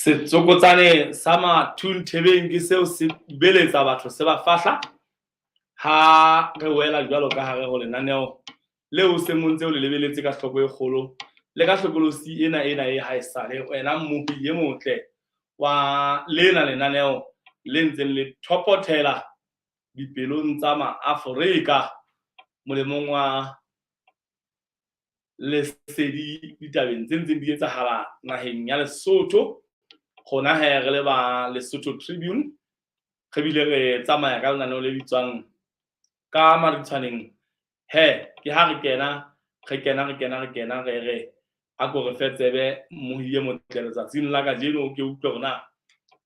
Setsokotsane sa Mathunthebeng ke seo se kubeletsa batho se ba fahla ha re wela jwalo ka hare ho lenaneo leo seng o ntse o le lebeletse ka hloko e kgolo le ka hlokolosi ena ena e haesale wena mmopi e motle wa lena lenaneo le ntseng le thopothela dipelong tsa Maafrika molemong wa lesedi ditabeng tse ntseng di etsahala naheng ya Lesotho. Rona he re le ba Lesotho Tribune re bile re tsamaya ka lenaneo le bitswang ka Maritshwaneng. He ke ha re kena re kena re kena re kena re re a ko re fe tsebe mmohi e motle letsatsing la kajeno o ke utlwe hore na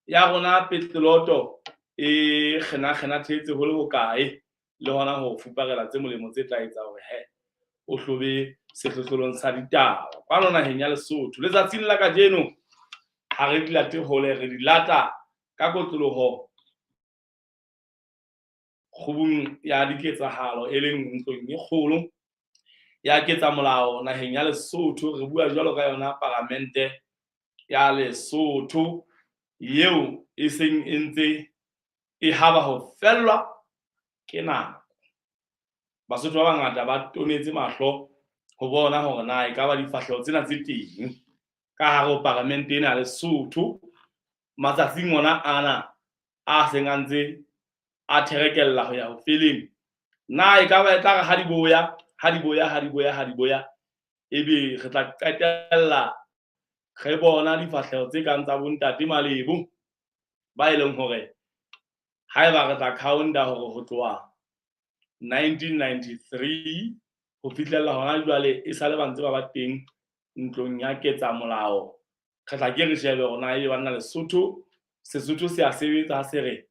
ya rona petloto e kgena-kgenathetse ho le hokae le hona ho fuparela tse molemo tse tla etsa hore he o hlobe sehlohlolong sa ditaba kwano naheng ya Lesotho. Letsatsing la kajeno ha re di late hole, re di lata ka kotloloho kgubung ya diketsahalo e leng ntlong e kgolo ya ketsamolao naheng ya Lesotho. Re bua jwalo ka yona paramente ya Lesotho eo e seng e ntse e haba ho fellwa ke nako. Basotho ba bangata ba tonetse mahlo ho bona hore na ekaba difahleho tsena tse teng ka hare ho paramente ena ya Lesotho matsatsing ona ana a seng a ntse a therekella ho ya ho feleng. Na ekaba e tla re ha di boya, ha di boya, ha di boya, ha di boya, ebe re tla qetella re bona difahleho tse kang tsa bontate Malebo ba e leng hore haeba re tla counta hore ho tloha 1993 ho fihlella hona jwale e sale ba ntse ba ba teng ntlong ya ketsamolao, re tla ke re shebe hore na ebe banna Lesotho Sesotho se a sebetsa ha se re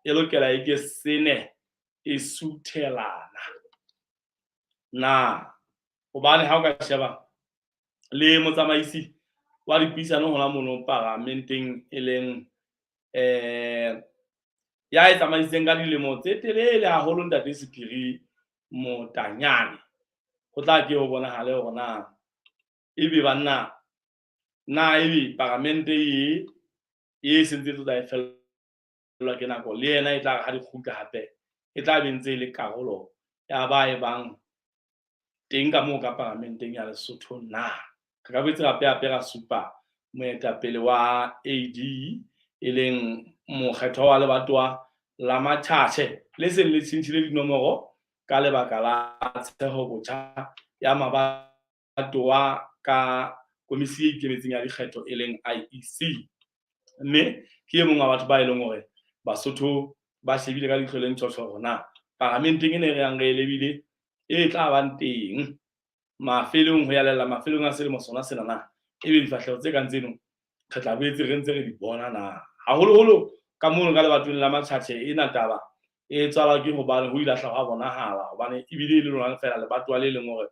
e lokela e ke sene e suthelana na. Hobane ha o ka sheba le motsamaisi wa dipuisano hona mono paramenteng e leng ya e tsamaisitseng ka dilemo tse telele haholo ntate Sephiri Motanyane, ho tla ke ho bonahale hore na ebe banna na ebe paramente e e sentse e tlo e fellwa ke nako le yena e tla re ha di kgutla hape e tla be ntse e le karolo ya ba e bang teng ka moo ka paramenteng ya Lesotho na. Re ka boetse hape hape ra supa moetapele wa AD e leng mokgethwa wa lebatowa la Matjhatjhe le seng le tjhentjhile dinomoro ka lebaka la tsheho botjha ya mabatowa ka komisi e ikemetseng ya dikgetho e leng IEC. Mme ke e mong wa batho ba e leng hore Basotho ba shebile ka leihlo le ntjhotjho hore na paramenteng ena e re yang re e lebile e tla bang teng mafelong ho ya lella mafelong a selemo sona sena na ebe difahleho tse kang tseno re tla boetse re ntse re di bona na. Haholoholo ka mono ka lebatong la Matjhatjhe ena taba e tswalwa ke hobane ho ile hla hwa bonahala hobane ebile e le lona feela lebatowa le leng hore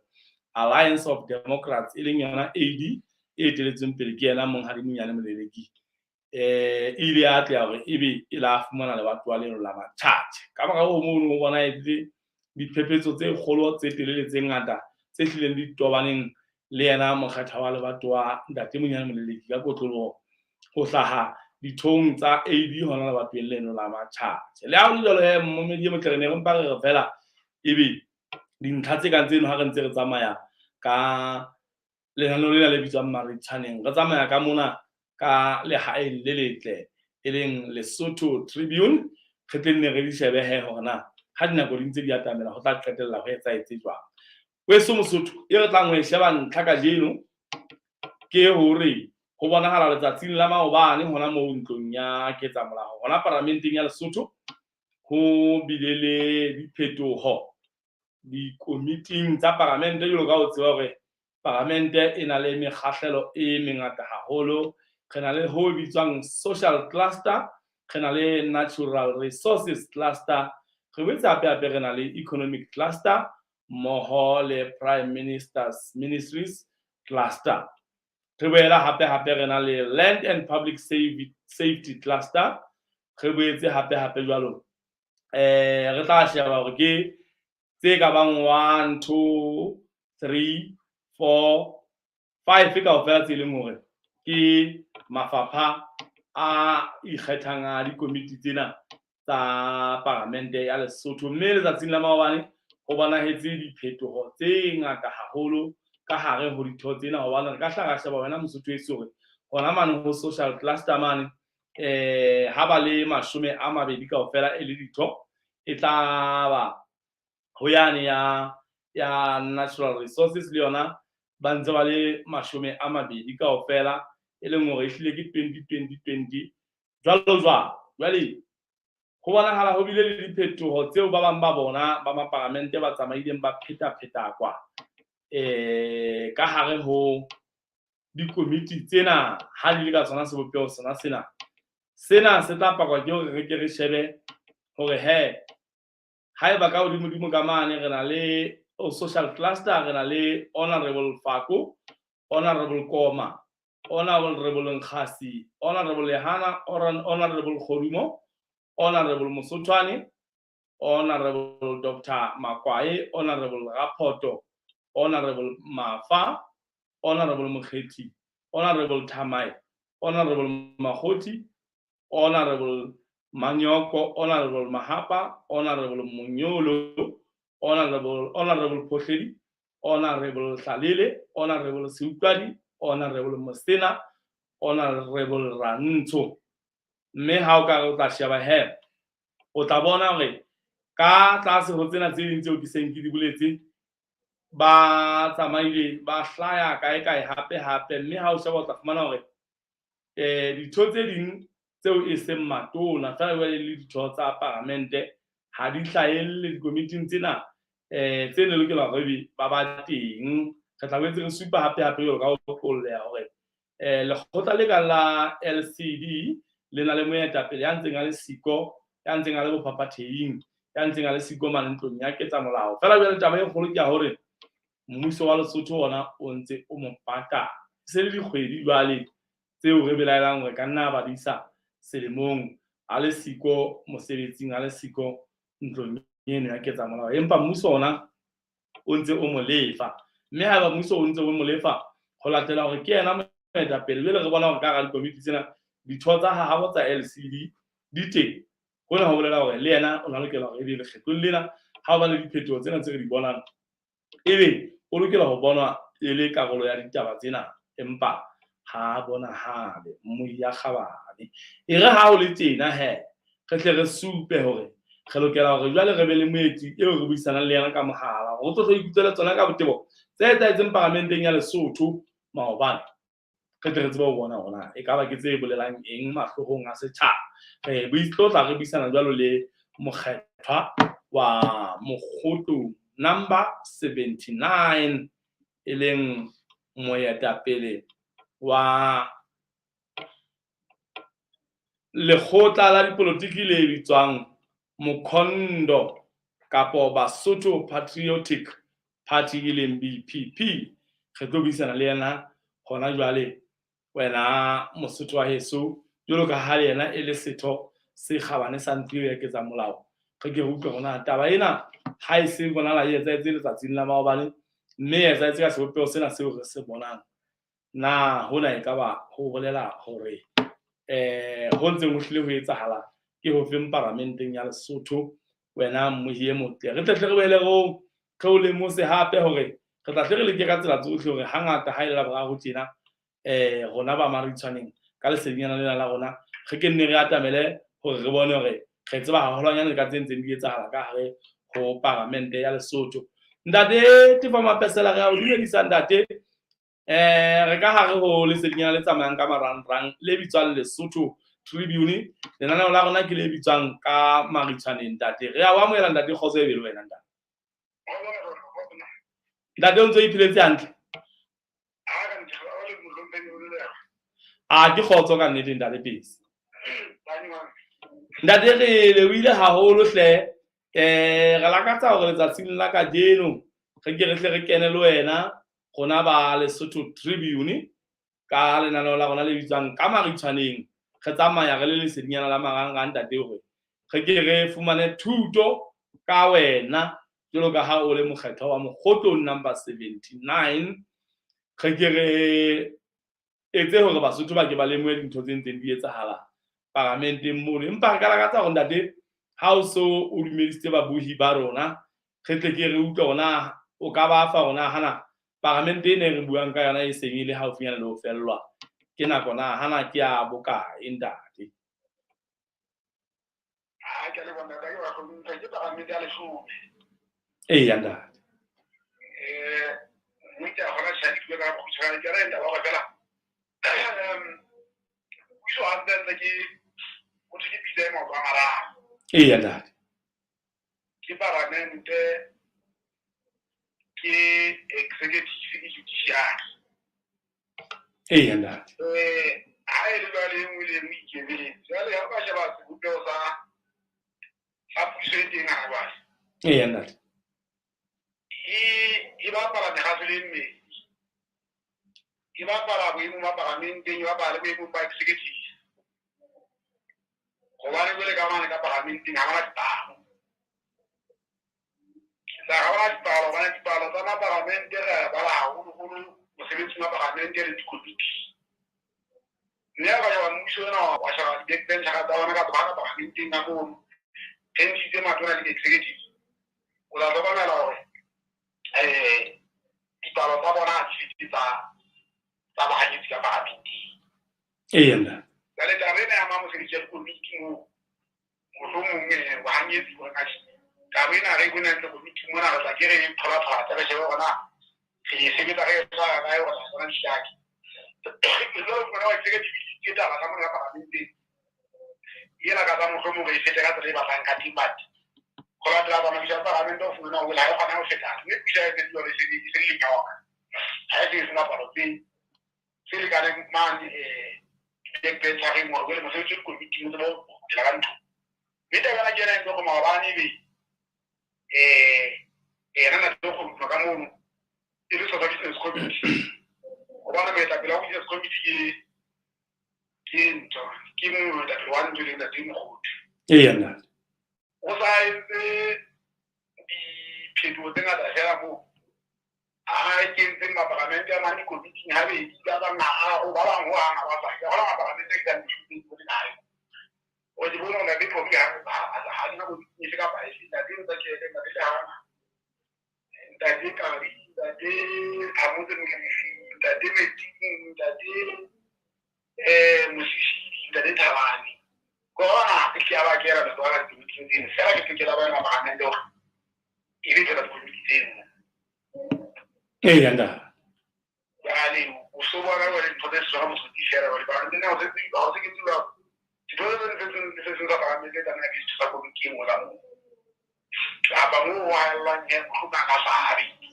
Alliance of Democrats e leng yona AD e eteletsweng pele ke yena Monghadi Monyane Moleleki e ile ya atleha hore ebe e la fumana lebatowa leno la Matjhatjhe. Ka mora ho mono ho bona ebile diphephetso tse kgolo tse telele tse ngata tse hlileng di tobaneng le yena mokgatha wa lebatowa ntate Monyane Moleleki ka kotloloho ho hlaha dithong tsa AD hona lebatoweng leno la Matjhatjhe. Le ha ho le jwalo he momedi e motle re ne re mpa re re fela ebe dintlha tse kang tseno ha re ntse re tsamaya ka lenaneo lena le bitswang Maritshwaneng, re tsamaya ka mona ka lehaeng le letle e leng Lesotho Tribune, re tle nne re di shebe he hore na ha dinako di ntse di atamela ho tla qetella ho etsahetse jwang. Weso Mosotho e re tlang ho e sheba ntlha kajeno ke hore ho bonahala letsatsing la maobane hona moo ntlong ya ketsamolao hona paramenteng ya Lesotho ho bile le diphetoho dikomiting tsa paramente jwalo ka ho tseba hore paramente e na le mekgahlelo e mengata haholo. Re na le ho bitswang social cluster, re na le natural resources cluster, re boetse hape hape re na le economic cluster mmoho le prime minister's ministries cluster. Re boela hape hape re na le land and public safety cluster. Re boetse hape hape jwalo re tla sheba hore ke tse ka bang 1 2 3 4 5 kaofela tse leng hore ke Ke mafapha a ikgethang a dikomiti tsena tsa paramente ya Lesotho. Mme letsatsing la maobane ho bonahetse diphetoho tse ngata haholo ka hare ho ditho tsena, hobane re ka hla ra sheba wena Mosotho heso hore hona mane ho social cluster mane ha ba le 20 kaofela e le ditho, e tla ba ho yane ya natural resources le yona ba ntse ba le 20 kaofela, e leng hore ehlile ke 20 20 20 jwalo jwalo. Jwale ho bonahala ho bile le diphetoho tseo ba bang ba bona ba maparamente ba tsamaileng ba pheta-pheta kwa ka hare ho dikomiti tsena ha di le ka tsona sebopeho sona sena. Sena se tla pakwa ke hore re ke re shebe hore he haeba ka hodimo-dimo ka mane re na le social cluster, re na le Honorable Fako, Honorable Koma, Honorable Nkgasi, Honorable Lehana, Honorable Kgodumo, Honorable Mosotwane, Honorable Dr. Makwae, Honorable Raphoto, Honorable Mafa, Honorable Mokgethi, Honorable Thamai, Honorable Makgoti, Honorable Manyoko, Honorable Mahapa, Honorable Munyolo, Honorable Phohledi, Honorable Hlalele, Honorable Seutlwadi, Honorable Mosena, Honorable Rantsho. Mme ha o ka re o tla sheba he, o tla bona hore ka tlase ho tsena tse ding tseo ke seng ke di boletse, ba tsamaile ba hlaya kae kae hape hape. Mme ha o sheba o tla fumana hore ditho tse ding tseo e seng matona feela jwale le ditho tsa paramente ha di hlahelle dikomiting tsena tse ne lokela hore ebe ba ba teng. Re tla boetse re supa hape hape jwalo ka ho qolleha hore lekgotla le kang la LCD le na le moetapele ya ntseng a le siko, ya ntseng a le bophaphatheing, ya ntseng a le siko mane ntlong ya ketsamolao. Feela jwale taba e kgolo ke ya hore mmuso wa Lesotho ona o ntse o mo patala. Se le dikgwedi jwale tseo re belaelang hore ka nna ba di isa selemong a le siko mosebetsing, a le siko ntlong eno ya ketsamolao, empa mmuso ona o ntse o mo lefa. Mme haeba mmuso o ntse o mo lefa ho latela hore ke yena moetapele, jwale re bona hore ka hara dikomiti tsena ditho tsa habo tsa LCD di teng. Hona ho bolela hore le yena o na lokela hore ebe lekgetlong lena ha ho ba le diphetoho tsena tse re di bonang, ebe o lokela ho bonwa e le karolo ya ditaba tsena, empa ha bonahale mmui ya kgabane. E re ha ho le tjena he, re tle re supe hore re lokela hore jwale re be le moeti eo re buisanang le yena ka mohala hore o tlo tlo ikutlwele tsona ka botebo tse etsahetseng paramenteng ya Lesotho maobane. Re tle re tsebe ho bona hore na e ka ba ke tse bolelang eng mahloohong a setjhaba. Re tlotla re buisana jwalo le mokgethwa wa Mokgotong number 79, e leng moetapele wa lekgotla la dipolotiki le bitswang Mokhondo kapo Basotho Patriotic Party e leng BPP. Re tlo buisana le yena hona jwale, wena Mosotho wa heso, jwalo ka ha le yena e le setho se kgabane sa ntlo eo ya ketsamolao. Re ke re utlwe hore na taba ena ha e se bonahala e etsahetse letsatsing la maobane, mme e etsahetse ka sebopeho sena seo re se bonang. Na hona e ka ba ho bolela hore ho ntseng ho hlile ho etsahala ke ho feng paramenteng ya Lesotho, wena mmohi e motle? Re tle hle re boele re o lemose hape hore re tla hle re leke ka tsela tsohle hore hangata ha e le Laboraro tjena rona ba Maritshwaneng ka lesedinyana lena la rona re ke nne re atamele hore re bone hore re tseba haholwanyane ka tse ntseng di etsahala ka hare ho paramente ya Lesotho. Ntate Tefo Mapesela, re a o dumedisa ntate. Re ka hare ho lesedinyana le tsamayang ka marangrang le bitswang Lesotho Tribune. Lenaneo la rona ke le bitswang ka Maritshwaneng ntate. Re a o amohela ntate, kgotso e be le wena ntate. Ntate o ntse o ipheletse hantle? A ke kgotso ka nnete ntate Pesi. Ntate re lebohile haholo hle. Re lakatsa hore letsatsing la kajeno re ke re hle re kene le wena rona ba Lesotho Tribune ka lenaneo la rona le bitswang ka Maritshwaneng. Re tsamaya re le lesedinyana la marangrang ntate hore re ke re fumane thuto ka wena jwalo ka ha o le mokgethwa wa Mokgotlong number 79. Re ke re etse hore Basotho ba ke ba lemohe dintho tse ntseng di etsahala paramenteng mono. Empa re ka lakatsa hore ntate, ha o so o dumedisitse babohi ba rona, re tle ke re utlwe hore na o ka ba fa hore na hana paramente ena e re buang ka yona e seng e le haufinyana le ho fellwa ke nako na hana ke ya bokae ntate? Ha ke le bona ka ba hlomphe ke paramente ya leshome. Eya ntate. Mme ke a gona tjhadi ke ka khutshwane ke re ndaba gore fela puso hantle ke motho ke pitsa e maoto a mararo. Eya ntate. Ke paramente, ke executive, ke judiciary. Eya ntate. Ha e le jwale e nngwe le e nngwe ikemetse. Jwale ha o ka sheba sebopeho sa puso e teng hana jwale. Eya ntate. E bapala mekgatlo e mmedi. E bapala boemong ba paramenteng, e bapala le boemong ba executive. Hobane jwale ka mane ka paramenteng ha bana dipalo. Ha bana dipalo, hobane dipalo tsa maparamente re a bala haholoholo mosebetsing wa paramente le dikomiti. Mme ha ka sheba mmuso ona wa sheba di-backbenchera tsa bona kapa ba ka paramenteng ka mono, re ntshitse matona le executive, o tla hlokomela hore dipalo tsa bona ha di fete tsa bahanyetsi ka paramenteng. Eya ntate. Jwale taba ena ya ama mosebetsi wa dikomiti moo, mohlomong bahanyetsi bona ka taba ena re e bone hantle komiting mona, re tla ke re thola-thola tse re shebe hore na re e sebetsa re e tshwara kae hore tsona di hlake. Jwale o fumana wa executive ke taba tsa mona ka paramenteng, ela ka tsa mohlomong re e fete ka tsela e batlang ka teng, but ho latela tsamaiso ya paramente o fumana hore ha e kgona ho feta, mme puso ya e fetoha e se le lenyoka. Ha e se e sena palo tse lekaneng mane backbenchereng hore jwale mosebetsi wa dikomiting o tsebe ho kgutlela ka nthong. Mme taba ena ke ena e entse hore maobane ebe yena ntate o kgona ka mono e le setho sa business committee. Hobane moetapele wa business committee ke ntho, ke moetapele wa ntho e leng ntate Mogodu. Eya ntate. O sa entse diphetoho tse ngata fela moo. A kentseng maparamente a mang dikomiting habedi, ba bang hararo, ba bang hohang ha ba sa ya. Hona maparamente a isang dishopeng tse kae. O ke bone hore ntate Phophi ha kena komiting efe kapa efe. Ntate ntse ke ete, ntate Lehana, ntate Kabi, ntate Phamotse Molefi, ntate Metsing, ntate Mosisili, ntate Thabane. Ke hona ke a ba kena batho ba ka dikomiting tseno. Feela ke tokelo ya bona maparamente hore e be tsela dikomiti tseno. Eya ntate. Jwale o so bona jwale dintho tse setswana motho di fela jwale paramente ha o se ha o se ke tseba ditho tse tse seng tsa paramente tse tlameha ke setho sa komiti e nngwe ka moo. Kapa moo ho haellwang he mohlomong a ka hlaha habedi.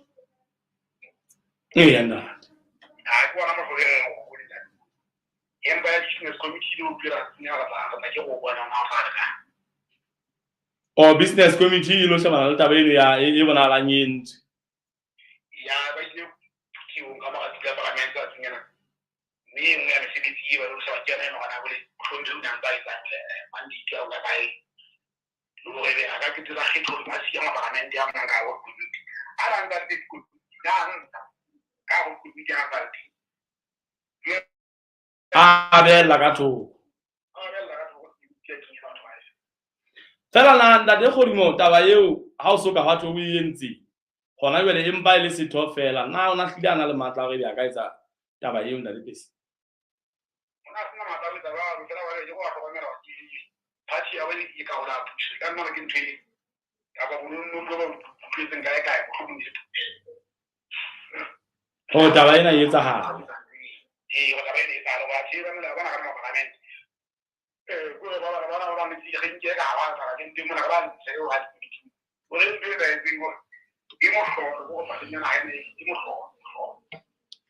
Eya ntate. Ha ke bona mohlolo e reng ho le ntate. Empa ya business committee le ho phela tsenya re tla ke go bona na o tla re kae. O business committee e lo shebana le taba eno ya e bonahalang e entswe. Ya ba ile phuthehong ka mora tulo ya paramente tsatsing ena. Mme e nngwe ya mesebetsi e ba lo sheba ke yona eno hore na bole mohlomphehi o ne a ntse a etsang mandate a o ka kae. Le hore ebe a ka qetella kgethollo a siya maparamente a mang ka hare ho komiti. Ha na ntse a le teng dikomiti, na nka ka hare ho komiti ha ntse a le teng. A behella ka thoko. A behella ka thoko komiti ya kenye batho ba e. Fela na ntate Kgodumo taba eo ha o so ka hwa thwe o e entse hona jwale empa e le setho fela, na o na hlile a na le matla a hore ebe a ka etsa taba eo ntate Pesi? O na sena matla a ho etsa jwalo, fela jwale ke go a hlokomela hore ke party ya bone e ka hola puso. E ka nna hore ke ntho e kapa bonono bo ba utlwetseng kae kae, mohlomong e se puso. Hore taba ena e etsahale. Ee, hore taba ena e etsahale, hoba tjhe, ba bona ka maparamente. Ke hore ba bana ba bang re nke ka ha ba parlamenteng mona, re ba ntshe eo ha dikomiti. Hore ntho e etsahetseng hore ke mohlolo, ke hore paleng ena ha e ne ke mohlolo, mohlolo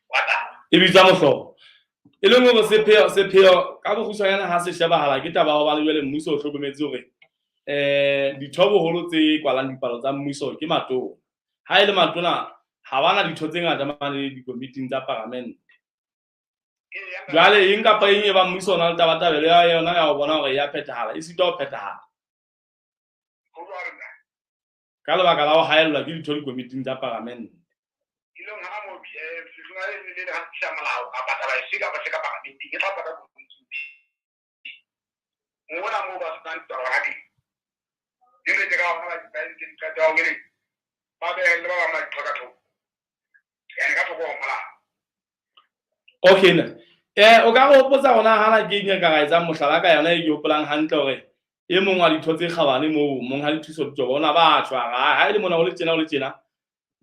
wa taba. E bitswa mohlolo. E leng hore sepheo ka bokgutshwanyane ha se shebahala ke taba ya hobane jwale mmuso o hlokometse hore ditho boholo tse kwalang dipalo tsa mmuso ke matona. Ha e le matona ha bana ditho tse ngata mane dikomiting tsa paramente. Jwale eng kapa eng e ba mmuso o na le tabatabelo ya yona ya ho bona hore ya phethahala, e sitwa ho phethahala. Ka lebaka la ho haellwa ke ditho dikomiting tsa paramente. E leng hona moo letona le le hatisa molao kapa taba efe kapa efe ka paramenteng e tla tswa ka komiting mona moo ba senang ditaba hona teng. Jwale tje ka hona ba entseng qeto ya hore ba behelle ba bang ba dintho ka thoko, ene ka thoko ho molao. Okay na. O ka re hopotsa rona hana ke eng e ka ra etsang mohlala ka yona e ke hopolang hantle hore e mong wa ditho tse kgabane moo monghadi Thuso Ditjobo ona ba tjho a re ha e le mona ho le tjena ho le tjena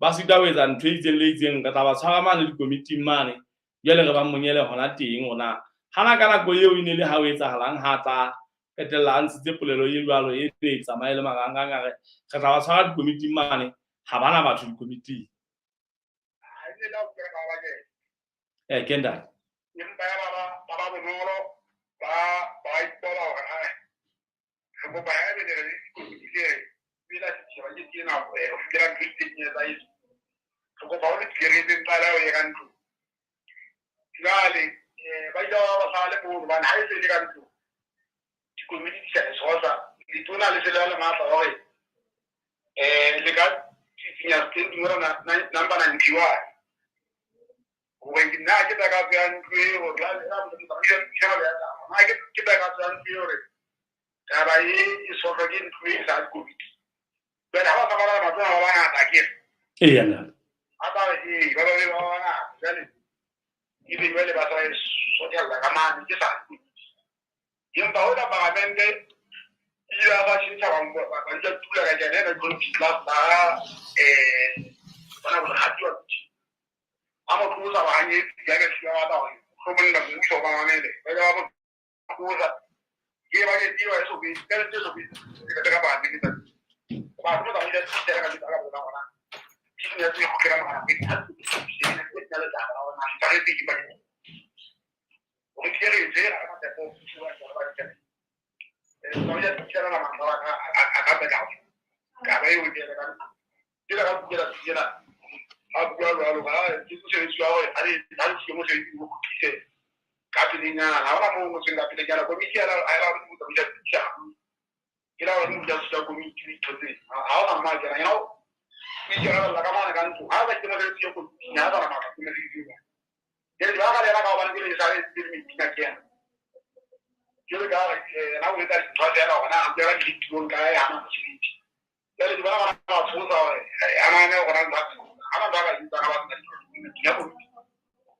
ba sita ho etsa ntho e itseng le itseng re tla ba tshwara mane dikomiting mane jwale re ba monyele hona teng hona hana ka nako eo e ne le ha o etsahalang ha tla qetella a ntshitse polelo e jwalo e ne e tsamaye le marangrang a re re tla ba tshwara dikomiting mane ha bana batho dikomiting. Ha e ne le ha o kena ka ba kena. Ke ntate. Empa ya ba ba bonolo, ba ipoba hore, ai, re kopa ha ebe ne re le dikomiti le re pela setjhaba ke tena, ho fihlela ntho e itseng e etsahetse. Re kopa ho le tlele re tlaleho e ka ntlong. Jwale, ba ile ba ba sale mono hobane ha e se le ka ntlong, dikomiti di sa e tshosa, letona le se le le matla hore, le ka tsitsinya standing order number 91. Hore nna ke tla ka tswa ntlo e hore la la nna ke tla ka tswa ntlo e hore taba e e sotlwa ke ntlo e sa dikomiti. Jwale ha ba sa bala matona ba bangata akere. Eya, nna. Ha ba re, ee, ba ba ba bangata jwale ebe jwale ba sa e sothella ka mane ke sa dikomiti. Empa ho la paramente e ile ya ba tjhentjha ba nka ba nka tula ka kena ena economic class ba, bona bo hatiwa. A mo tlosa ba hanyetsi, ya ke tshwa ba hore mohlomong nna mmuso ba mamele. Ba ile ba mo tlosa. Ke ba ke tseba e so be, ka tse so be, ke ka ba ke tsa. Ba tlo tsa ile tsela ka tsela ka bona. Ke ne ke kgutlela mogala ke ha ke ke ke ke le taba ona ka re ke ba. O ke re tse ra ka tsa go bua ka ba ke. Ba ile tsela la matla ka a ka ba ka. Ka ba eo ke ka. Ke la ka bua tsela. A bua jwalo ka ke mosebetsi wa hore ha le ha le ke mosebetsi o kgutlise ka pelenyana. Ha hona moo ngotsweng ka pelenyana. Komiti ya la ha e la hore motho o ja ke la hore motho o ja komiti ditho tse. Ha hona mo a kenang. Ya o itshwarella ka mane ka ntlo. Ha ba ke mosebetsi ya komiti, ha ba na matla ke mosebetsi wa. Jwale ba ka lera ka hobane ke le sa le le meeting ke yena. Jwale ka re, na o etsa dintho feela hore na a kena ditirong kae ha na mosebetsi. Jwale ke bona bana ba tshosa hore, a nahane hore na ntho ha ba ba ba itsa ba ba ya komiti.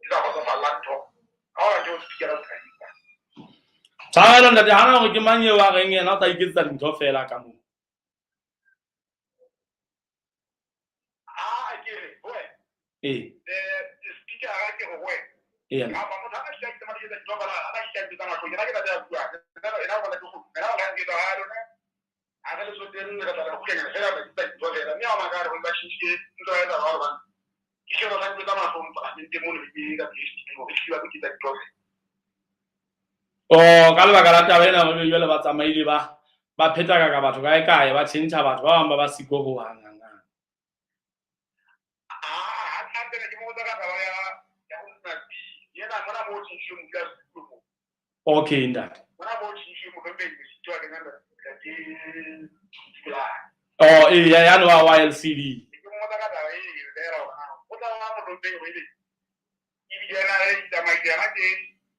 Ke sa kgotsofalla ntho. Ha o ke o speaker o ka itsa. Tshwarelo ntate, hana hore ke mang eo a reng yena o tla iketsetsa dintho feela ka moo. Ha ke re, ho wena. Ee. Speaker ha ke re ho wena. Ee. Kapa motho a ka itsa madi dintho feela, a ka itsa dintho tsa mahlong. Yena ke tla ya bua. Yena o bona ke go. Yena o la ke tsa ha lona. Ha re le tsotelle, re tla re kgutlenyana feela, re itsa dintho feela. Mme ha o makala hore ba tjhentjhile ntho ya etsa jwalo hobane ke sheba sa dintho tsa mahlong parlamenteng mono ke ka PhD hore ke ba ke tsa dintho feela. Oh, ka lebaka la taba ena hore jwale ba tsamaile ba phetaka ka batho kae kae, ba tjhentjha batho ba bang ba ba siko ho hang hang hang. Ah, ha nna ke mo botsa ka taba ya ho nna yena mona mo tjhentjhile modula setulo mo. Okay, ntate. Mona mo tjhentjhile mohlomphehi Mosito wa kena ntate Thulane. Oh, ee, ya, ya no wa LCD. Ke mo botsa ka taba e fela hore na o tla ba mohlomphehi hore ebe ebile yena re tsamaisa yena ke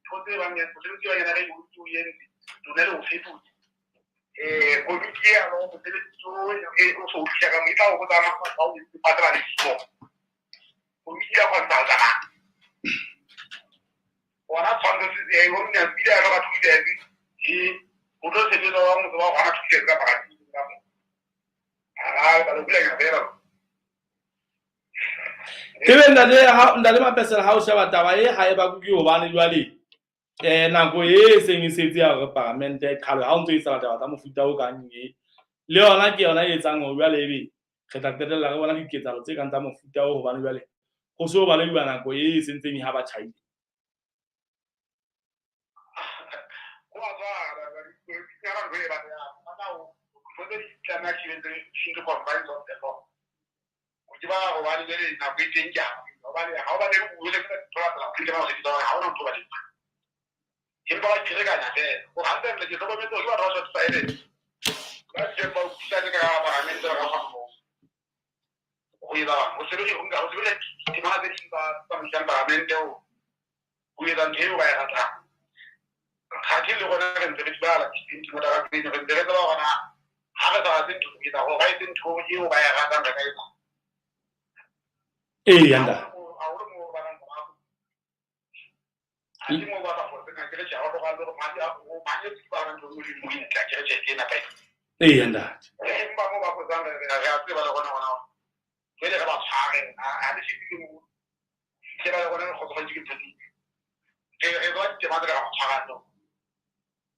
ntho tse bang ya mosebetsi wa yena re o o entse lona le o fetotse. Komiti ya lo mosebetsi o e o so tlisa ka mo e tla o botsa mang ba o entse ba tla le siko. Komiti ya kgona ho tsamaya. Ona tshwanetse se e o nne bile ya ba thusa e o tlo sebetsa wa motho wa kgona thusa ka paramenteng ka mo. Ha ba lo bula fela. Ebe ntate ha ntate Mapesela ha o sheba taba e ha e ba ke hobane jwale nako e seng e setse ya hore paramente e qhalwe ha o ntso etsa taba tsa mofuta o kang e le yona ke yona e etsang hore jwale ebe re tla qetella re bona diketsahalo tse kang tsa mofuta o hobane jwale ho se ho balehuwa nako e sentseng e ha ba tjhaile. Ho a tshwana, ba di ke ra ntho e ba ya. Ana o ntho tse di tlameha ke etse in the confines of the law. O ke ba hobane jwale nako e teng ke ha hobane ha o batle ho bua le thola tsela ke ba o sebetsa ha ona ntho ba di. Empa ba tsherekanya fela. O hantle ke hlokometse hore ke batho ba short sighted. Ba teng ba utlwisane ka paramente ba ka kgona ho etsa ho sebedisa ho nka ho sebedisa ditemana tse ding tsa tsamaisang palamente ho etsa ntho eo ba e ratang. Kgathe le rona re ntse re di bala dimotara tseno, re ntse re tseba hore na ha re sa rate ntho ho etsa hore ba etse ntho eo ba e ratang re ka etsa. Eya ntate. Haholo moo ba nang ha ke moo ba sa foseng akere tjhe, ha o hlokahale hore madi a mahanyetsi ke ba nang ntho e nngwe le e nngwe e ntle akere tjhe ke e nepahetseng. Eya ntate. Empa moo ba fosang re a tseba le rona hore jwale re ba tshware ha re shebile moo fitlhela le rona re kgotsofaditswe ke ntho tse re tswa ditema tse re ka ba tshwarang tsona.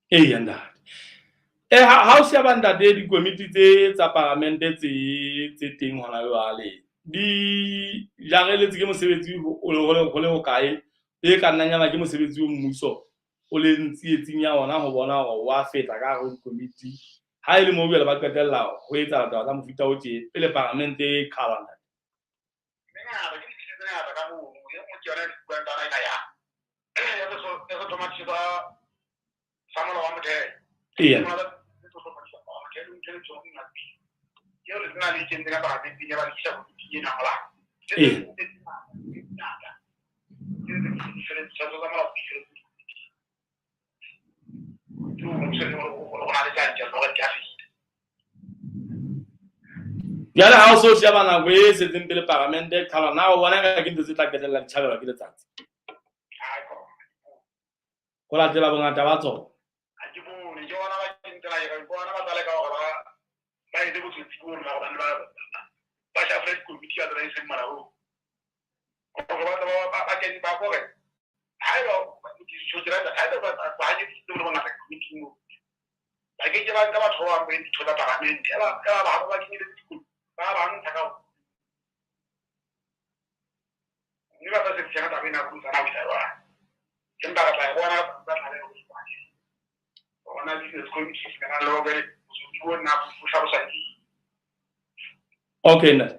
Eya ntate. Ha o sheba ntate dikomiti tse tsa paramente tse tse teng hona jwale di jareletse ke mosebetsi o le ho le hokae e ka nnang yaba ke mosebetsi o mmuso o leng tsietsing ya ona ho bona hore wa feta ka hare ho dikomiti ha e le moo jwale ba qetella ho etsa taba tsa mofuta o tje pele paramente e qhalwa ntate. Mengata ke dibili tse ngata ka mono. E nngwe ke yona e buang taba ena ya ya sehlomathiso sa molao wa motheo. Eya. Molao wa motheo ntho e tshwanang le bili eo le tsena le kentseng ka paramenteng ya ba le isa komiting ena molao. Eya. Ngata. Tsa molao di feletse ke o mmuso o na le tjantjello hore di a feta. Jwale ha o so sheba nako e setseng pele paramente e qhalwa, na o bona eka ke ntho tse tla qetella di tjhabelwa ke letsatsi? Ho latela bongata ba tsona. Ha ke bone, ke bona ba kentseng ke bona ba tla leka hore ba etse botsotsi bo rona hobane ba shafole dikomiti ka tsela e seng molaong. Hore ba tle ba kene ba hore haeba haeba bahanyetsi le bongata komiting moo, ba ke ke ba nka batho ba bang ba ditho tsa palamente ba ba ba kenyeletse dikomiti ba ba ntsha ka mme ba tla sebedisana taba ena ho tsana ho isa jwang. Empa re tla e bona ba tla be ho bona business committee kana le hore botsotsi bo nna bo hlalosa ke. Okay ntate.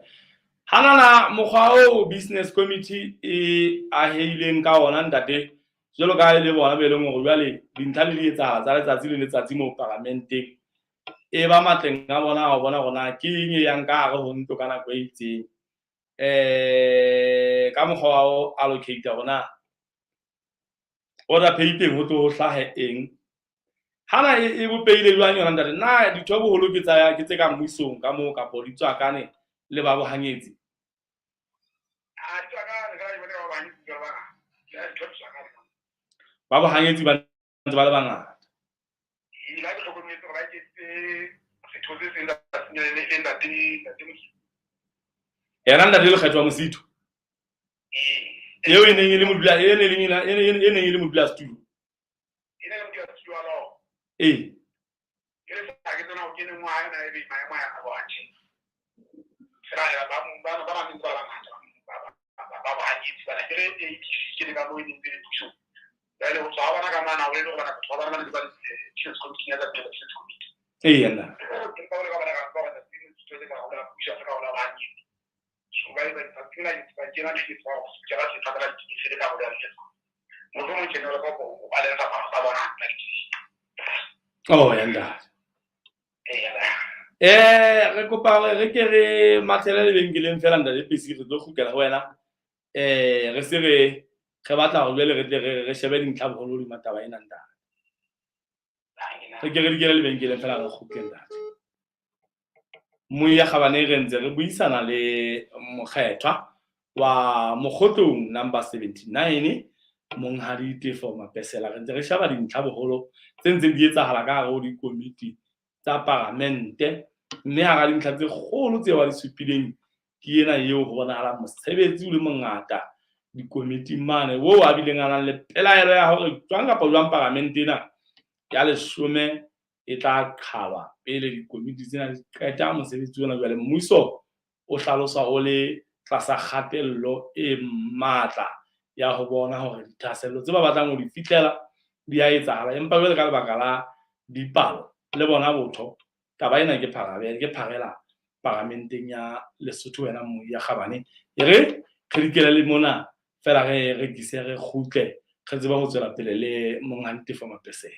Hanana mokgwa o business committee e ahehileng ka ona ntate jwalo ka e le bona be leng hore jwale dintlha le di etsahala tsa letsatsi le letsatsi mo paramenteng e ba matleng a bona ho bona hore na ke eng e yang ka hare ho ntlo ka nako e itseng ka mokgwa wa ho allocate hore na order paper ho tlo ho hlahe eng. Hana e bopehile jwang yona ntate? Na ditho boholo ke tsa ke tse ka mmusong ka moo kapo di tswakane le ba bohanyetsi? Ha di tswakane fela ke bone ba bohanyetsi ba bangata. Ditho di tswakane. Ba bohanyetsi ba ntse ba le bangata. Ee, la ke hlokometse hore ba iketsitse setho se seng le ntate ntate Mosito. Yena ntate Lekgetho wa Mosito. Ee. Eo e neng e le modula e neng e le modulasetulo. E ne le modulasetulo wa lona. Ee. Ke le sa ke tsena ho keneng wa hae na ebe maemo a bo atjhe. Fela ba ba ba ba ntse ba bangata ba bohanyetsi bana ke re ADC ke le ka moo e neng le puso. Jwale ho tswa ha bona ka mana ho le hore bana batho ba bona ba ne ba le business committee ya tsa business committee. Ee nna. Empa o le ka bona ka ba bona tse tse ka ho la puso ka ho la bohanyetsi. So ba ba ba tsena ba kena le ke tswa go ke ba se thabela di se le ka ho la business committee. Mohlomong ke ne le kopo o ba le sa ba bona hantle. Oh ya ntate. Ee. Re kopa hore re ke re mathele lebenkeleng fela ntate Pesi re tlo kgutlela ho wena. Re se re re batla hore jwale re tle re shebe dintlha boholo hodima taba ena ntate. Re ke re dikele lebenkeleng fela re kgutle ntate. Moya Kgabane re ntse re buisana le mokgethwa wa Mokgotlong number 79 Monghadi Tefo Mapesela. Re ntse re sheba dintlha boholo tse ntseng di etsahala ka hare ho dikomiti tsa paramente, mme hara dintlha tse kgolo tseo a di supileng ke ena eo ho bonahalang mosebetsi o le mongata dikomiting mane oo a bileng a nang le pelaelo ya hore jwang kapa jwang paramente ena ya leshome e tla qhalwa pele dikomiti tsena di qeta mosebetsi ona. Jwale mmuso o hlalosa o le tlasa kgatello e matla ya ho bona hore dithahasello tse ba batlang ho di fihlela di a etsahala, empa jwale ka lebaka la dipalo le bona botho taba ena ke pharabele ke pharela paramenteng ya Lesotho. Wena Moya Kgabane e re re dikele le mona fela re rekise re kgutle re tsebe ho tswela pele le Monghadi Tefo Mapesela.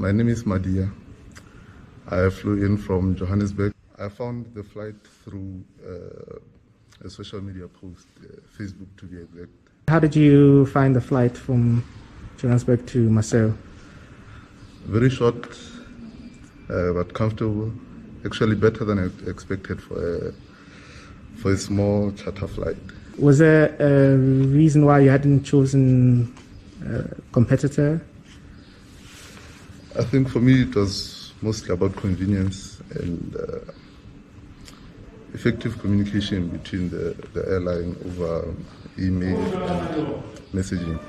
My name is Madia. I flew in from Johannesburg. I found the flight through a social media post, Facebook to be exact. How did you find the flight from Johannesburg to Maseru? Very short, but comfortable. Actually better than I expected for a small charter flight. Was there a reason why you hadn't chosen a competitor? I think for me it was mostly about convenience and effective communication between the airline over email and messaging.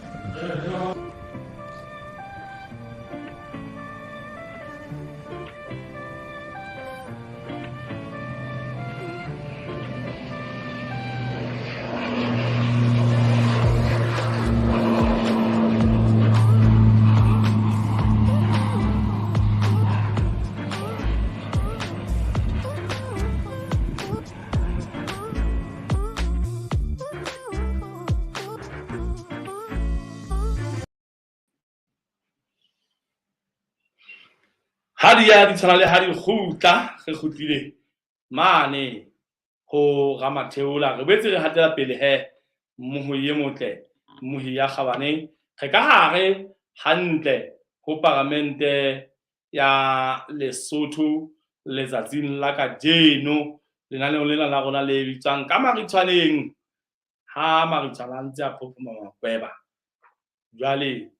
Ha di ya di tshwana le ha di kgutla, re kgutlile mane ho Ramatheola. Re boetse re hatela pele he mmohi e motle, mmohi ya kgabane. Re ka hare hantle ho paramente ya Lesotho letsatsing la kajeno. Lenaneo lena la rona le bitswang ka Maritshwaneng, ha Maritshwana a ntse a phophoma makweba. Jwale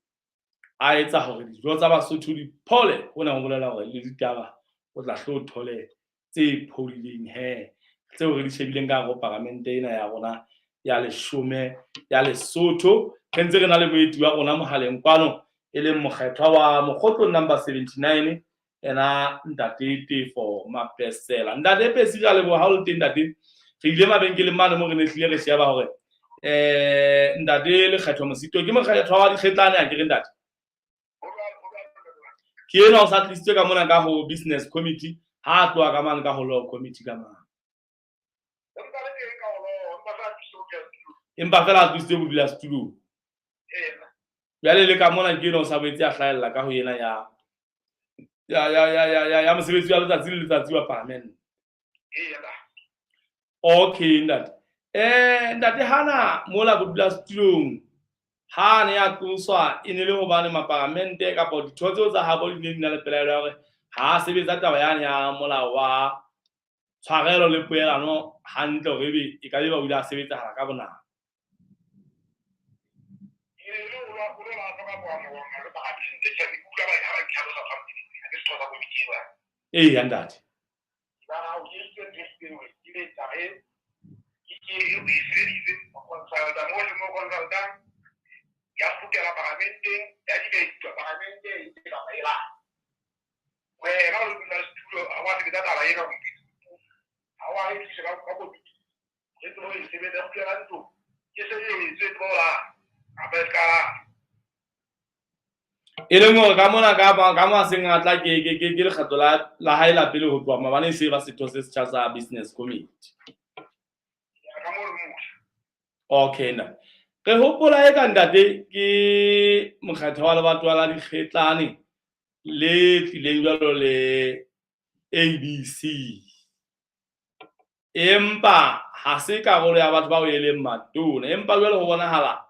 a etsa hore dijo tsa Basotho di phole, hona ho bolela hore le ditaba o tla hlo thole tse phodileng he, tseo re di shebileng ka hare ho paramente ena ya rona ya leshome ya Lesotho. Re ntse re na le moeti wa rona mohaleng kwano, e leng mokgethwa wa Mokgotlong number 79, ena Ntate Tefo Mapesela. Ntate Pesi, re a leboha ha o le teng ntate. Re ile mabenkeleng mane mo re ne hlile re sheba hore Ntate Lekgetho Mosito ke mokgethwa wa Dikgetlane, a ke re ntate? Ke enwa o sa tlisitswe ka mona ka ho business committee, ha a tloha ka mane ka ho law committee ka mane. Empa fela a tlositswe bodulasetulong. Jwale le ka mona ke enwa o sa boetse a hlahella ka ho ena ya mosebetsi wa letsatsi le letsatsi wa paramente. Okay ntate. Ntate hana mola bodulasetulong ha ne a tloswa e ne le hobane maparamente kapa ditho tseo tsa habo di ne di na le pelaelo ya hore ha a sebetsa taba yane ya molao wa tshwarelo le poelano hantle, hore ebe e ka be ba o ile a sebetsahala ka bonako. Eya ntate. Ya kgutlela paramenteng, ya dibetwa paramenteng, e taba e la. Wena o dula setulo, ha wa sebetsa taba ena, ha wa e tlisa ka komiti. Re tsebe ho e sebetsa, ya kgutlela ntlong. Ke sebetse, e tsebe ho la, kapa e ska la. E leng hore ka mona ka mo a seng a tla ke lekgetho la hae la pele ho tloha maobane e se ba setho se setjha sa business committee. Ya, ka moo re motjha. Okay, ntate. Re hopola e ka ntate ke mokgatho wa lebatowa la Dikgetlane le tlileng jwalo le ABC. Empa ha se karolo ya batho bao e leng matona. Empa jwale ho bonahala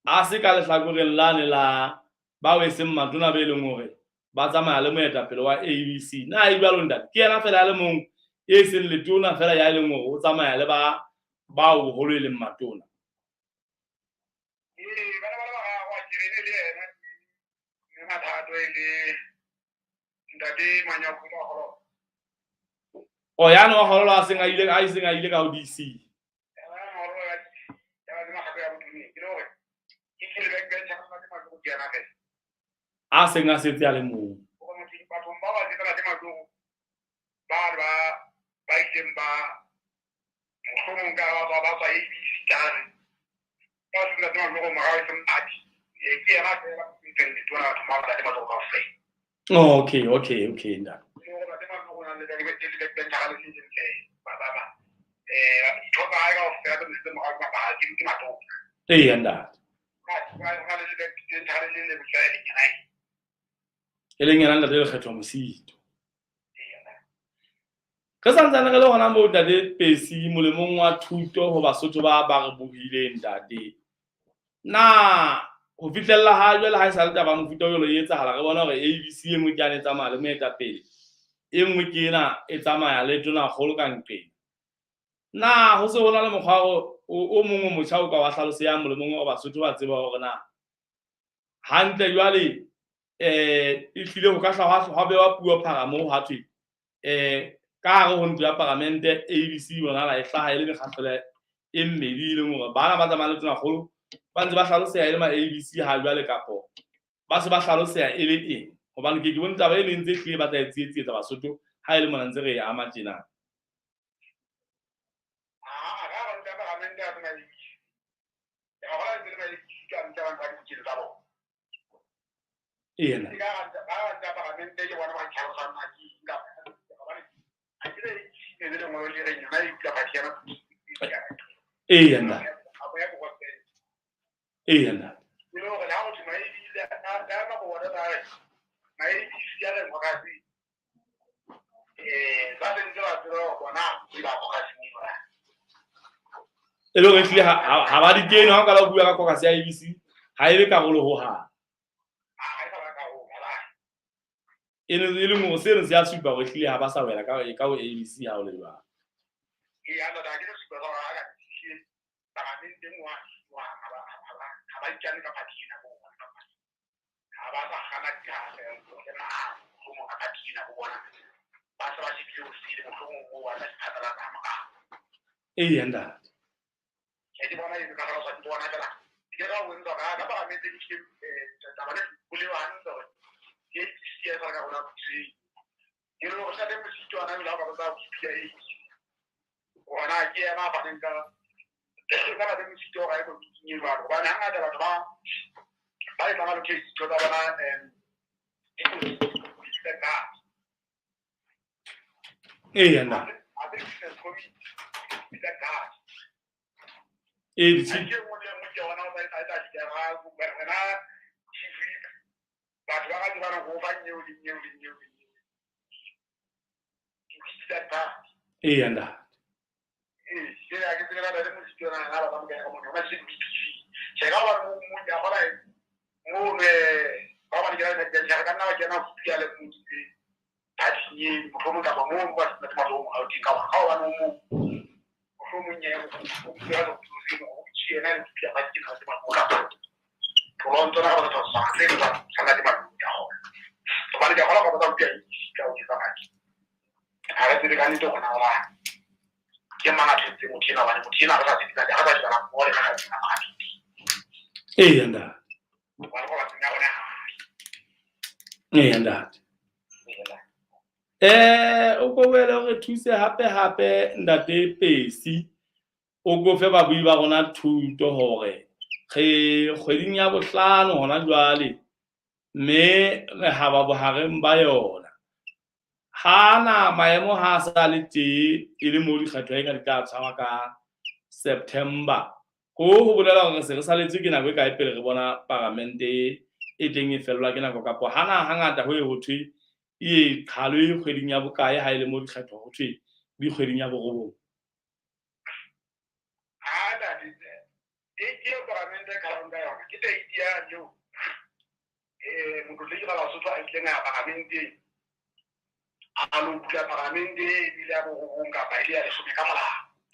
a se ka lehlakoreng lane la bao e seng matona be leng hore ba tsamaya le moetapele wa ABC. Na e jwalo ntate? Ke yena fela ya le mong e seng letona fela ya e leng hore o tsamaya le ba bao boholo e leng matona. Ee, bana ba le bararo, a ke re ne le yena, mme Mathato e le ntate Manyakholo wa Kgololo. O yane wa Kgololo a seng a ile, a iseng a ile ka ho DC. Ya ba ya Kgololo ya DC, ya ba le makgatlo ya botoneng. Ke le hore ke tlile back bench ha ntate Matlogo ke yena fela. A seng a setse a le mong. Hore motho, bathong ba ba tsebana le Matlogo, ba ileng ba mohlomong ka ba tswa, ba tswa ABC tlase. Ba se ntate Matlogo morao e seng party. Ke yena fela ntseng letona batho ba ntate Matlogo kaofela. Oh, okay, okay, okay, ntate. Ke hore ntate Matlogo o na le le le le bench ha le le ntle. Ba, ba, ba. Ditho tsa hae kaofela tse ntse morao ke mabaka, ke Matlogo. Eya, ntate. Ha, ha, ha le le bench ha le le le fela le nyana. E leng yena Ntate Lekgetho Mosito. Re santsane re le hona moo Ntate Pesi, molemong wa thuto ho Basotho ba ba re bohileng ntate. Na ho fihlella ha jwale ha e sa le taba mofuta o jwalo e etsahala, re bona hore ABC e nngwe ke yane e tsamaya le moetapele, e nngwe ke ena e tsamaya le tonakgolo ka nqeng. Na ho se ho na le mokgwa o mong o motjha o ka wa hlaloseyang molemong wa Basotho ba tseba hore na hantle jwale ehlile ho ka hla hwa bewa puo phara moo ha thwe ka hare ho ntlo ya paramente ABC bonahala e hlaha e le mekgahlelo e mmedi, e leng hore bana ba tsamayang le tonakgolo ba ntse ba hlaloseha e le ma ABC ha jwale, kapo ba se ba hlaloseha e le eng? Hobane ke bone taba e leng tse hlile ba tla e tsietsa Basotho ha e le mona ntse re e ama tjena. Ena. Ena. Ena. E le hore ehlile ha ba di kene, ha o qala ho bua ka caucus ya ABC ha e be karolo ho hang. E leng hore seno se a supa hore ehlile ha ba sa wela ka ho ABC ha o le jwalo. Eya ntate. Eya ntate. Eya ntate. Eya ntate. Eya ntate. O ko boele o re thuse hape hape Ntate Pesi, o ko fe babui ba rona thuto hore re kgweding ya bohlano hona jwale, mme re haba bohareng ba yona. Ha na maemo ha a sa le tee e le moo dikgetho e ka di tla tshwarwa ka September. Ho bolela hore se re saletswe ke nako e kae pele re bona paramente e teng e fellwa ke nako, kapo hana hangata ho ye ho thwe e qhalwe kgweding ya bokae ha e le mo dikgetho ho thwe di kgweding ya borobong?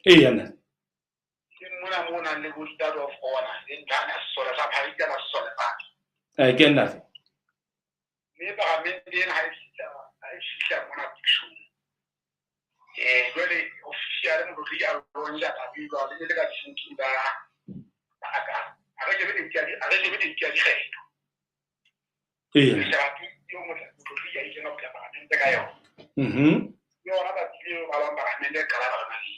Eya ntate. Ke ntate. Mme paramente ena ha e fihla mona pusong, jwale official motlotlegi a launcha taba e jwalo, e ne le ka di-14 tsa August. Ha re shebe date ya dikgetho. Re sheba date eo motlotlegi a ileng a bula paramente ka yona. Ke yona tsatsi leo ba bang paramente e qala paramente.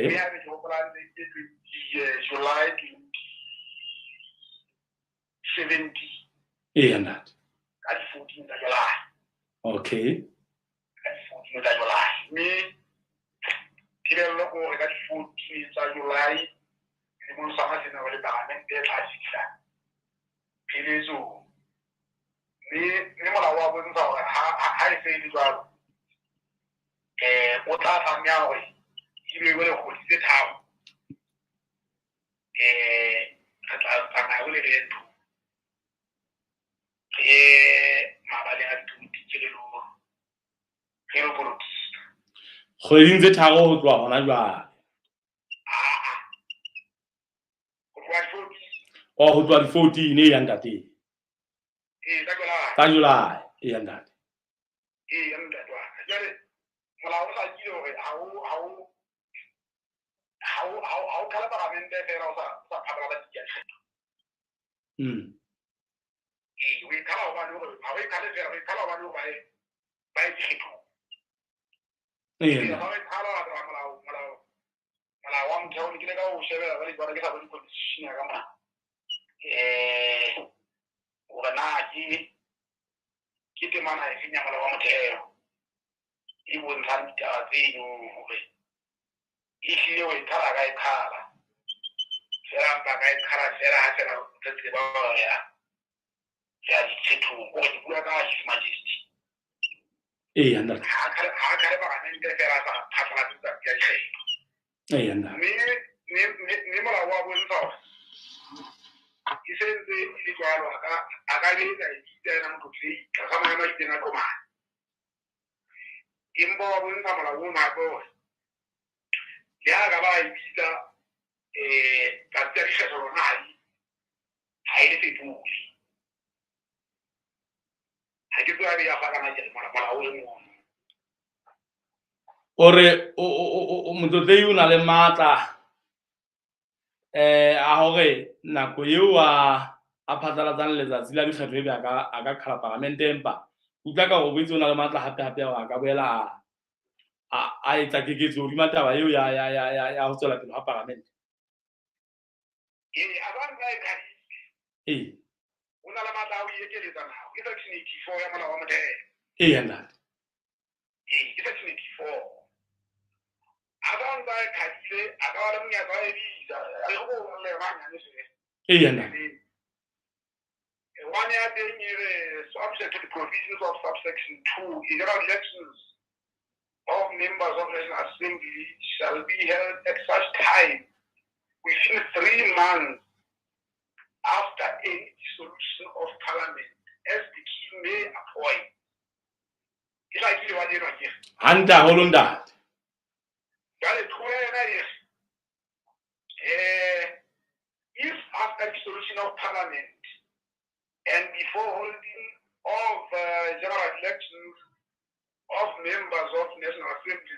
Mme ha ke hopola hantle ke 20 July 2017. Eya ntate. Ka di-14 tsa July. Ka di-14 tsa July. Mme thibello ke hore ka di-14 tsa July selemong sa sena le paramente e tla fihla pheletsong. Mme molao wa bontsha hore ha e se e le jwalo, o tla tlameha hore ebe jwale kgwedi tse 3 re tla tsamaya jwale re ye nthong, re ye mabaleng a dipolotiki, re lo polokisa. Kgweding tse 3 ho tloha hona jwale. Aa, ho tloha di-14. Oh, ho tloha di-14, eya ntate. Ee, tsa July. Tsa July, eya ntate. Ee, ntate wa ka. Jwale molao o hlakile hore ha o qhala paramente fela o sa phatlalatsa dikgetho. Ee, o e qhala hobane hore ha o e qhale fela, o e qhala hobane hore ba ye dikgethong. Ee, ha o e qhala wa latela molao wa motheo, ne ke leka ho shebela jwale jwale ke sa bone constitution ya ka mona. Hore na ke temana efeng ya molao wa motheo e bontshang ditaba tseno hore ehlile o e qhala ka e qhala fela, mpa ka e qhala fela ha fela re tseba hore re ya dikgethong, hore ke bua ka His Majesty. Eya ntate. Ha qhale paramente fela a sa phatlalatse tsatsi ya dikgetho. Eya ntate. Mme molao wa bontsha hore e se ntse e le jwalo, a ka betsa e bitsa yena motlotlei tlasa maemo a itseng a qhomane. Empa wa bontsha molao ono hape hore le ha ka ba e bitsa tsatsi la dikgetho lona ha e le fetole. Ha ke tsebe ya hlakana ke molao o le mono. O re motlotlei o na le matla a hore nako eo a phatlalatsang letsatsi la dikgetho ebe a ka qhala paramente, empa utlwa ka hore o boetse o na le matla hape hape hore a ka boela a etsa keketso hodima taba eo ya ho tswela pele ha paramente. Ee, a ba ntse a e qadile. Ee. O na le matla a ho ekeletsa nako. Ke section 84 ya molao wa motheo. Ee, ntate. Ee, ke section 84. A ba ntse a e qadile, a ka ba le monyetla wa e bitsa. A re go le yona hanyane feela. Ee, ntate. One ya teng e re subject to the provisions of subsection 2, general elections of members of National Assembly shall be held at such time within 3 months after any dissolution of parliament as the king may appoint. Ke hlakile wa ena ke. Hantle haholo ntate. Jwale thuo ena e re, if after dissolution of parliament and before holding of general elections of members of National Assembly,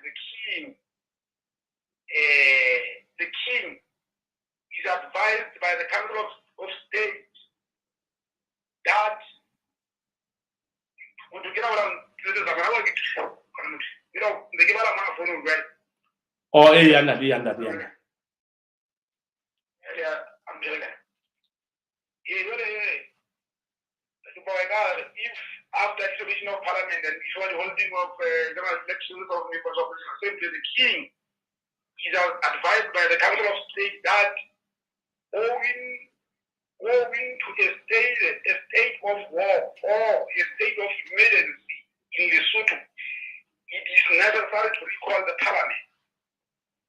the king is advised by the Council of State that Oh, eya ntate, eya ntate, eya ntate. If after dissolution of parliament and before the holding of general elections of members of the National Assembly, the king is advised by the Council of State that owing to a state of war or a state of emergency in Lesotho, it is necessary to recall the parliament.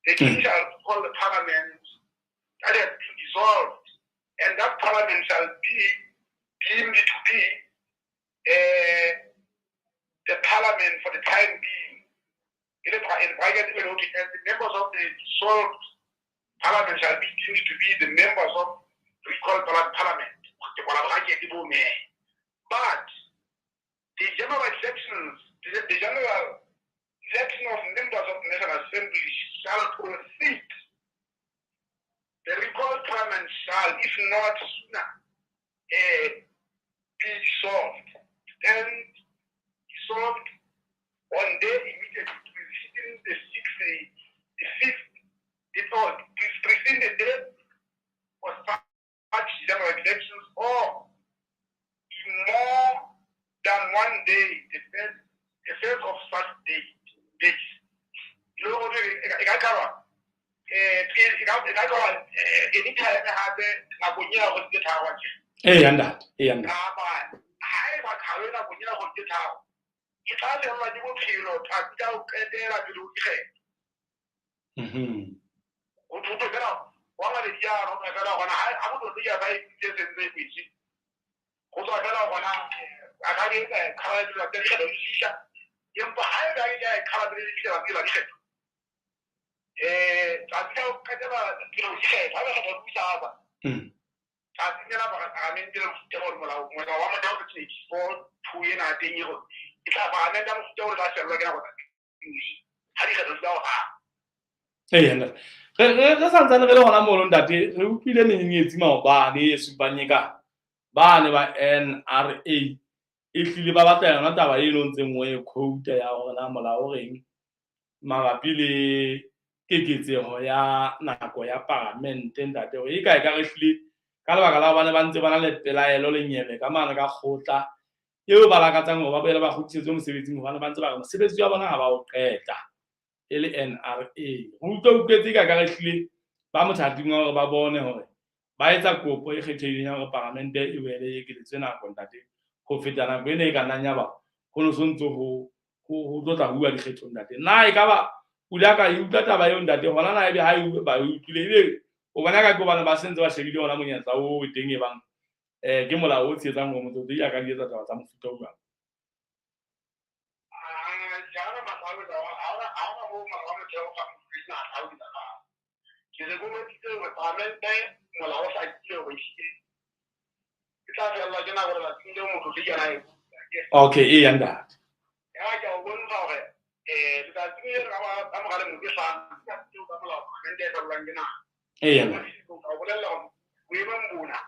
The king shall recall the parliament that has been dissolved, and that parliament shall be deemed to be the parliament for the time being. In bracket, as the members of the dissolved parliament shall be deemed to be the members of recalled parliament. But the general elections, the general election of members of the National Assembly shall proceed. The recalled parliament shall, if not sooner, be dissolved. Then dissolved on day immediately preceding the preceding the day for such general elections, or in more than one day, the first of such days. You know, Eya ntate, eya ntate. ya go ke tharo ke tla fellwa ke bophelo tsatsi ka ho qetela pele ho dikgetho. Ho thotho fela wa mabedi a rona fela gona ha motho ya ba itse sentse e kwetse go tswa fela gona a ka etsa khala dilo tsa dikgetho di fihla, empa ha e ka e khala pele di fihla tsatsi la dikgetho tsatsi ka ho qetela pele ho dikgetho ha ba kgetha di busa tsatsi lena paramente le mofuta gore molao wa motheo ke 84(2) ena teng e gore e tla paramente ya mofuta gore tla fellwa ke nako ha dikgetho di tla go gana. Ee, re santsane re le hona mono ntate, re utlwile menyenyetsi maobane e supang e ka bane ba NRA e hlile ba batla yona taba eno ntseng o e quote ya hore na molao o reng mabapi le keketseho ya nako ya paramente ntate, hore e ka e ka re hlile ka lebaka la hobane ba ntse ba na le pelaelo le nyebe ka mane ka kgotla eo ba lakatsang hore ba boele ba kgutlisetswe mosebetsing hobane ba ntse ba re mosebetsi wa bona ha ba o qeta e le NRA. Re utlwa utlwetse ka re hlile ba mothating wa hore ba bone hore ba etsa kopo e kgethehileng ya hore paramente e boele e ekeletswe nako ntate, ho feta nako ena e ka nnang ya ba ho no sontso ho tlo tla huwa dikgethong ntate. Na ekaba o ile ka e utlwa taba eo ntate, hona na ebe ha e ba e utlwile ebe o bona ka ke hobane ba sentse ba shebile hona monyetla o teng e bang ke molao o tshehetsang hore motho a ka di etsa taba tsa mofuta o jwang? Ke re bolokile hore paramente molao o hlakile hore ehlile e tla fellwa ke nako letsatsing leo motho le yena e. Okay, eya ntate. Ya ke o bontsha hore letsatsing le ka mora lemo tse hlano tseo ka molao paramente e fellwang ke nako. Eya. Ka o bolella hore boemong bona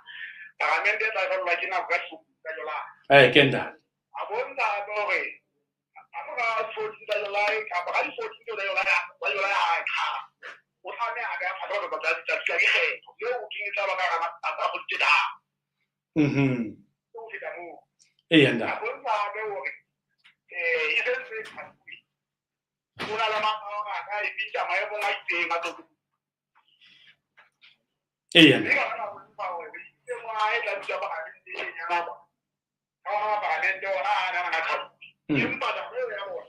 paramente e tla fellwa ke nako ka tsa July. Ke ntate. A bontsha hape hore ka mora 14 tsa July kapa ka di-14 tsa July ha e qala o tlameha a beha phatlalatso tsa letsatsi la dikgetho leo o keng e tla ba ka hara matsatsi a kgwedi tse tharo. Ho feta moo. Eya ntate. A bontsha hape hore e sentse e qhaqhile. O na le matla a hore a ka e bitsa maemong a itseng a tlo. Eya. Mme ka bona bontsha hore e nngwe ha e tla bitsa paramente e nyana ba. Ka ona paramente ona a nana ka qhaqhile. Empa taba eo ya bona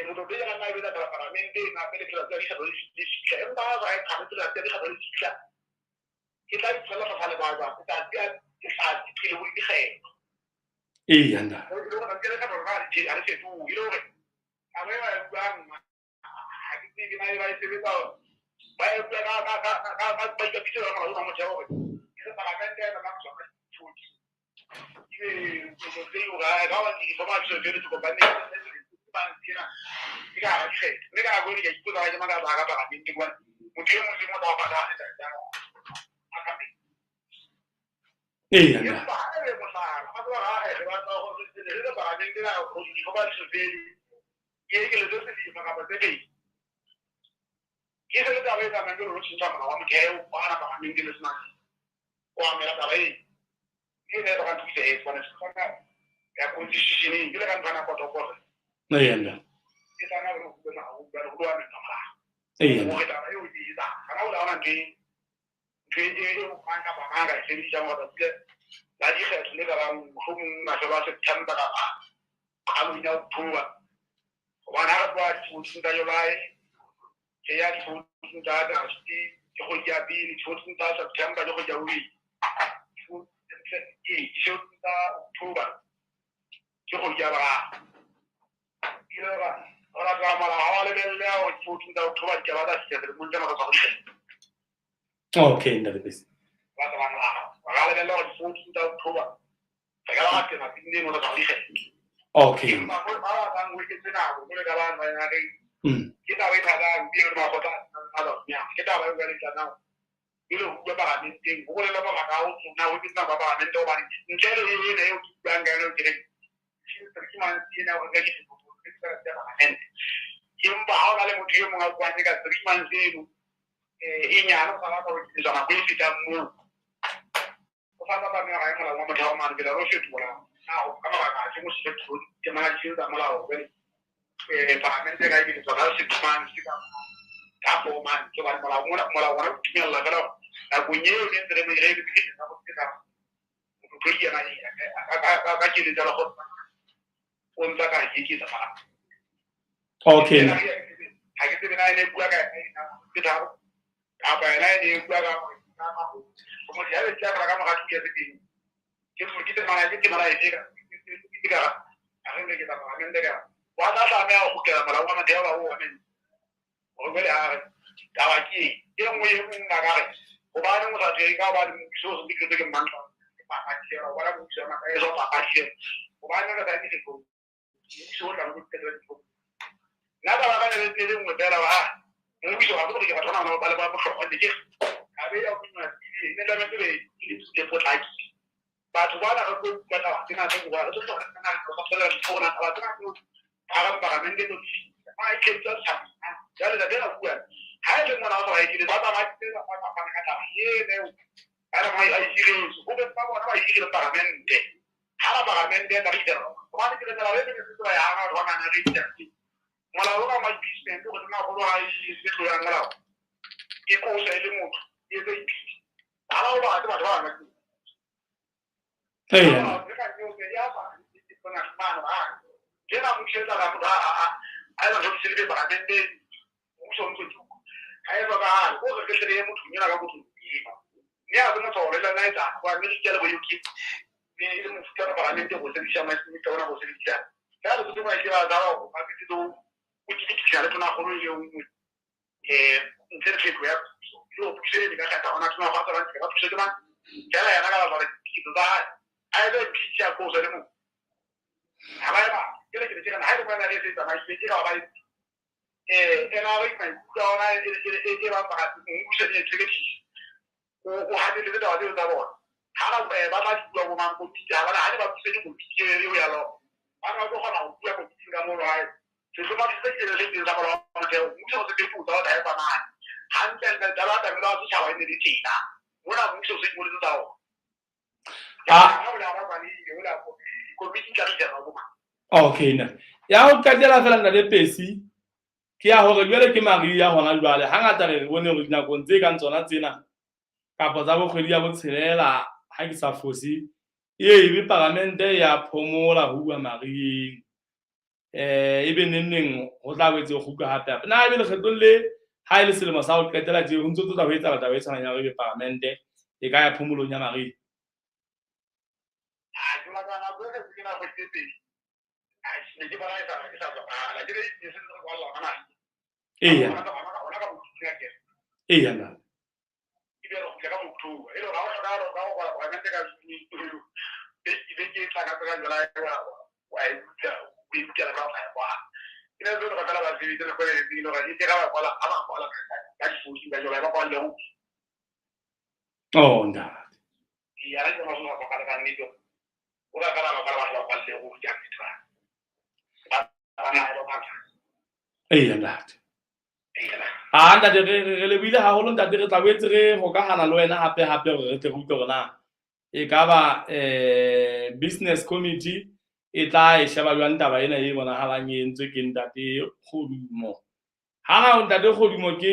motho pele a nna etsa taba paramente e nape le tsela tsa dikgetho di fihla, empa ha sa e qhale tsela tsa dikgetho di fihla ke tla itshwela tlasa lebaka letsatsi letsatsi pele ho dikgetho. Eya ntate. E le hore tsatsi la lekgetho lona ha le fetohe, e le hore taba e ba e buang ha ke tsebe na e ba e sebetsa ba e bua ka ba ikapise ka molao wa motheo hore ke re paramente ya tsamaya ka fourteen ebe motho tseo ga wa di-information tseo di kopaneng ke ka hara dikgetho. Mme ka nako eno ke a ipotsa ke mang ka ka paramente hobane motho e mong le mong o tla o patala letsatsi a campaign. Eya. Empa ha ebe mohlala ba tseba ha re batla hore re le paramente na ho di-information tseo ke ekeletse selemo kapa tse pedi ke se le taba e tsamayang jwalo ho tjhentjha molao wa motheo wa hana paramente le sena o amela taba eo ke ena e batlang thuso e hobane se ya constitution-eng ke le ka nthwana potopoto. Eya ntate. Ke tlameha hore ho bue molao, ho bua molao. Eya. Hore taba eo e etsa hana o la hona ntho e mang kapa mang ka e sebedisang hore tsatsi la dikgetho le ka bang mohlomong mafelo a September kapa qalong ya October. Hobane ha re tloha di-fourteen tsa July re ya di-fourteen tsa August ke kgwedi ya pele, di-fourteen tsa September ke kgwedi ya bobedi, di-fourteen tsa October ke kgwedi ya boraro. Ke le hore re latela molao ha wa lebelle hore di-fourteen tsa October di ka ba tsa fihla selemong sena re tswa ho dikgetho. Okay, ntate Pesi. Latela molao re a lebelle hore di-fourteen tsa October re ka ba ra tena teng leno re tswa ho dikgetho. Okay. Empa ba batlang ho eketse nako jwalo ka bana ba NRA ke taba e thata hampe eo le makgotla a tsa ke taba eo jwale e tlang e le ho bua paramenteng ho bolela mabaka a ho tsona ho eketse nako ya paramente hobane ntle le ena eo ke buang ka yona eo ke reng three months ena hore ka ke paramente. Empa ha o na le motho e mong a buang ka 3 months eno e nyane o sa batla ho eketsa nako e fetang moo o sa tla tlameha hore molao wa motheo mane pele re o fetola na ka mabaka a mo se temana di tsa molao jwale paramente ka eketswa ka 6 months ka 4 months hobane molao ona o dumella fela nakong eo ne ntse re re ke nako tse tharo motho tlo yena ka keletso ya lekgotla O ntsa ka eketsa mara. Okay. Ha ke tsebe na e ne bua ka ena ke tharo kapa yena e ne bua ka motho ya betsa ka mora 2 years teng. Ke mo ke temana ke temana e ka ke ka a re ke tsa parlamente ka wa tla tlameha ho kgutlela molao wa motheo wa o ameng. Hore jwale ha re taba ke e nngwe e nngwe ka re hobaneng o sa tswe ka hobane mmuso o se ke mantla ke papadi ya bona mmuso ya maka e so papadi hobaneng re sa ke go mmuso o tla go tsela di nna taba ka le le nngwe fela wa mmuso wa go ke batho bana ba le ba bohlokwa ke ka be ya go nna ne tlametse be le potlaki batho bana re tlo bua taba tsena tse bua re tlo hloka tsena re tlo tsela di taba tsena tse ha re parlamente tlo a iketsa tshaba jwale taba ena bua ha e le mona o sa e ba tsamaya ba ba ka taba ene a re mai a itshireletse ho be ba bona ba itshireletse parlamente ha ba parlamente ya re dira hobane ke le tsela e ke se ba ya ha rona na re dira molao ka ma impeachment go tsena go ha e se tlo ya molao ke ko sa ile motho e tse impeach ha ba ba batho ba ba Ee. Ke na mmuso e tla ka motho a ela ntho se le parlamente mmuso o ntse ha e hlokahale o re ke tle motho nyana ka motho mme a se motho hore le nna e tla kwa mme ke le bo ke mme e le mofuta wa parlamente go sebedisa masimita ona go sebedisa ka re se ba ke ba tsaba go ba ke tlo o ke ke le tona golo e nngwe ntle le kgetho ya puso le go puso e ka kgetha ona tona go tsaba ka puso ke mang fela yena ka ba re ke tsa a e be pitsa ko se le mo ha ba ba ke le ke ke ha e le mona re se tsamaise ke ka ba ena re maikutlo a ona e ba ba mmuso le executive o hateletse taba tseo tsa bona ha ba ba tla di bua bo mang komiti ha bana ha ne ba puse dikomiti eo ya lo ba ba tlo kgona ho bua komiti ka moo hae sehlomathiso ke le teng sa molao wa motheo mmuso o se phetho tsa batho ha e tsamaya hantle ntle taba ya tlamehile wa setjhaba e ne le tena mona mmuso o se ingoletse tsa ona. Okay na ya ho qetela fela ntate Pesi ke ya hore jwale ke mariha hona jwale hangata re bone hore dinakong tse kang tsona tsena kapa tsa bokgwedi ya botshelela ha ke sa fose e be paramente ya phomola ho uwa mariheng ebe neng neng ho tla boetse ho kgutlwa hape hape na ebe lekgetlong le ha e le selemo sa ho qetela tje ho ntso tlo tla ho etsahala taba e tshwanang ya hore ebe paramente e ka ya phomolong ya mariha. Eya. Eya na. Oh ntate. Eya ntate. Ah ntate re lebohile haholo ntate re tla boetse re hokahana le wena hape hape hore re tle re utlwe hore na e ka ba business committee e tla e sheba jwang taba ena e bonahalang e entswe ke ntate Kgodumo. Ha na ntate Kgodumo ke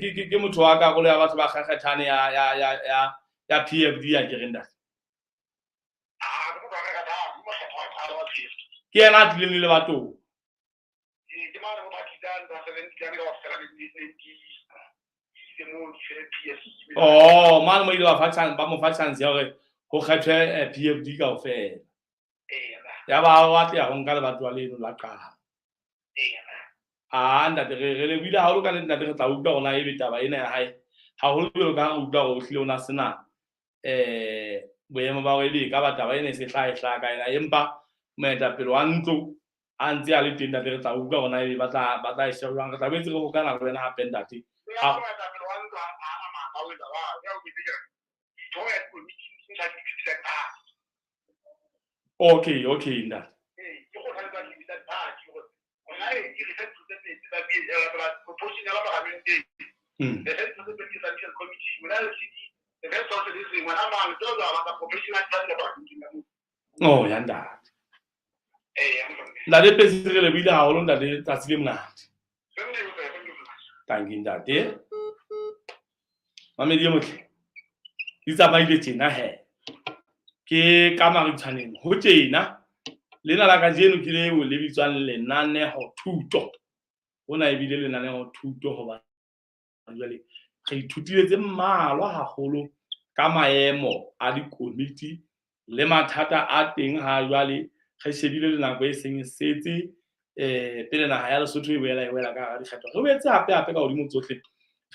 ke ke motho wa karolo ya batho ba kgekgethane ya ya ya ya ya PFD ya ke reng ntate. Ke yena a tlileng le lebatong. Oh, mane mo ile ba fa chance ba mo fa chance ya hore ho kgethwe PFD kaofela. Ya ba wa tla ho nka lebatowa leno la qala. Ah ntate re lebohile haholo ka ntate re tla utlwa hore na ebe taba ena ya hae haholo jwalo ka ha re utlwa hore o hlile o na sena boemo ba hore ebe e ka ba taba ena e se hlaha e hlaha ka ena empa moetapele wa ntlo a ntse a le teng ntate re tla utlwa hore na ebe ba tla e sheba jwang re tla boetse re hokana le wena hape ntate. Okay, okay ntate. Oh ya ntate. Ntate Pesi re lebohile haholo ntate tsatsi le monate. Thank you ntate. Mamedi e motle. Di tsamaile tjena he. Ke ka maritshwaneng ho tjena. Lena la kajeno ke leo le bitswang lenaneho thuto. Hona ebile lenaneho thuto hoba jwale re ithutile tse mmalwa haholo ka maemo a dikomiti le mathata a teng ha jwale re shebile le nako e seng e setse pele naha ya Lesotho e boela e wela ka hara dikgetho. Re boetse hape hape ka hodimo tsohle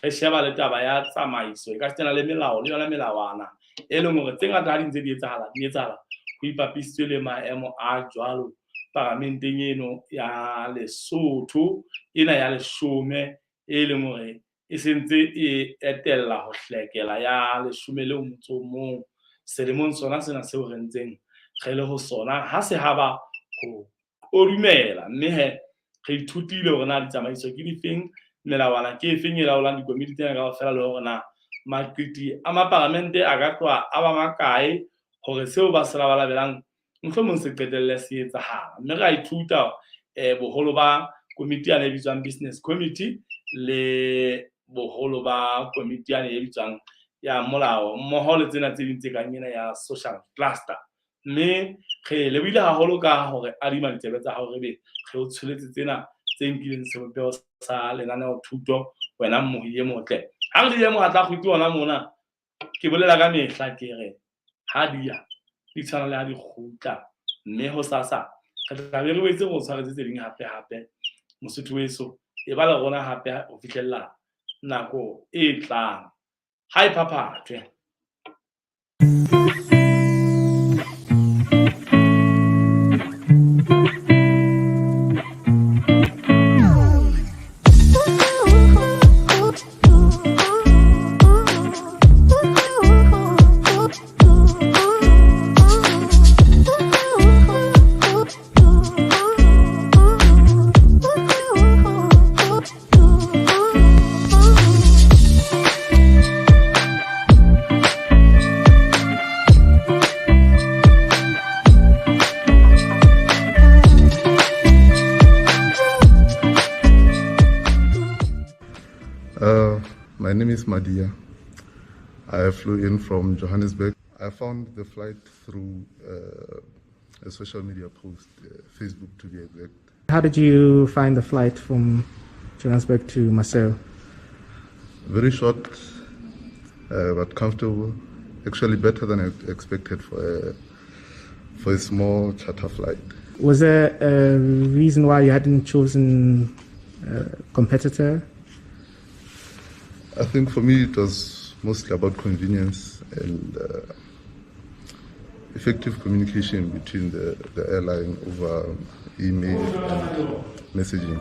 re sheba le taba ya tsamaiso e ka sitana le melao le yona melawana e leng hore tse ngata ha di ntse di etsahala di etsahala ho ipapisitswe le maemo a jwalo paramenteng eno ya Lesotho ena ya leshome e leng hore e sentse e etella ho hlekela ya leshome le motso o mong selemong sona sena seo re ntseng re le ho sona ha se ha ba ho kodumela. Mme he re ithutile hore na ditsamaiso ke difeng, melawana ke efeng e laolang dikomiti tsena kaofela, le hore na maqiti a maparamente a ka tloha a ba makae hore seo ba se labalabelang mohlomong se qetelle se etsahala. Mme ra ithuta boholo ba komiti yane e bitswang business committee le boholo ba komiti yane e bitswang ya molao mmoho le tsena tse ding tse kang ena ya social cluster. Mme re lebohile haholo ka hore adima ditsebe tsa hao re be re o tsholetse tsena tse nkileng sebopeho sa lenaneo thuto wena mmohi e motle. Ha re le mohatla kgwiti ona mona ke bolela ka mehla ke re ha di ya di tshwana le ha di kgutla, mme hosasa re tla be re boetse re o tshwaretse tse ding hape hape. Mosotho weso e ba le rona hape ho fihlella nako e tlang. Ha e phaphathwe. My name is Madia. I flew in from Johannesburg. I found the flight through a social media post, Facebook to be exact. How did you find the flight from Johannesburg to Maseru? Very short, but comfortable. Actually better than I expected for a small charter flight. Was there a reason why you hadn't chosen a competitor? I think for me it was mostly about convenience and effective communication between the airline over email and messaging.